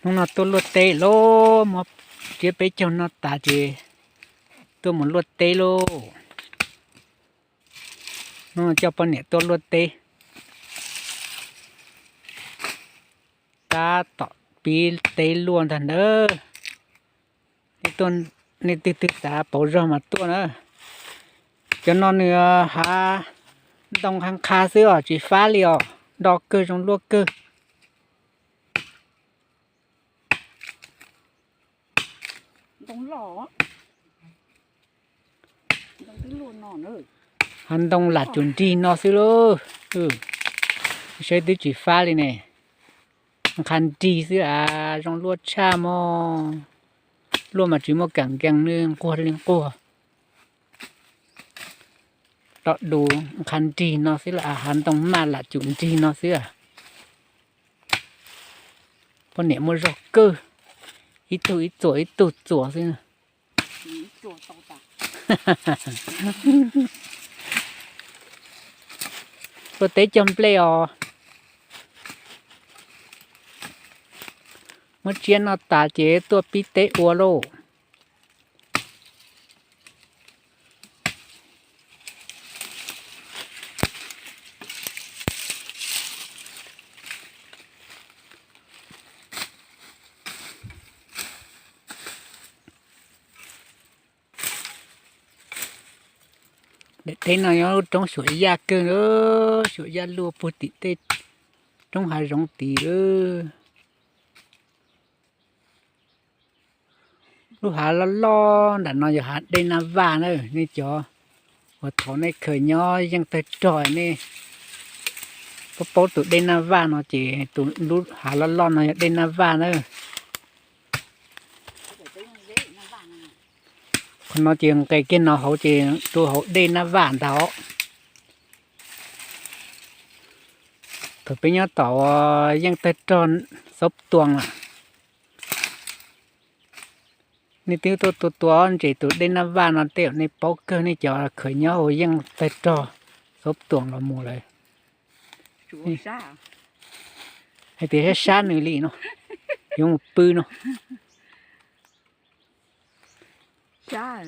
Hnub no tuaj luaj teb lauj, muab tsiab peb caug no tas ces tuaj mus luaj teb lauj. Hnub no coj poj niam tuaj luaj teb, tab tom pib teb luaj ntag ntawd. Nej twg twg xav pauv zog mas tuaj na. Cov no nws hav ntoo qha qha xwb os, tsis fab li os, do kawg zoo luaj kawg. Hav ntoo lam tsum nrig no xwb lauj. Saib twb tsis fab li ne. Qha nrig xwb as, zoo luaj tshaj mog. Luaj mas tsis muaj kam nkees li, nquag li nquag. Tau dus qha nrig no xwb las, hav ntoo maj lam tsum nrig no xwb. Poj niam muaj zog kawg, ib tug ib txuas ib tug txuas xwb. Tuaj teb cog nplej os. Muab tsiab no tas ces tuaj pib teb ua lauj. Daim teb no nyob lub roob Suam Yaj kawg, Suam Yaj luaj puag tim tej roob hav zoov tid. Lub hav loj loj nram no yog hav dej Naj Vaj na. Nej cov uas thaum nej khaws nyob yeej tawg rog nej paub paub tus dej Naj Vaj no ces tus lub hav loj loj no yog dej Naj Vaj na. Qhov no ces nqes kiag no hauv ces rau hauv dej Naj Vaj ntag. Thaum peb nyob tom yeej tawg rog Xauv Tuas lawm. Nej twb tuaj tua tua ntses tus dej Naj Vaj no tej zaum nej paub kawg, nej cov khaws nyob hauv yeej tawg rog Xauv Tuas los mus lawm. Hais tias sab sab nws li no, yuav mus pw no. Sab,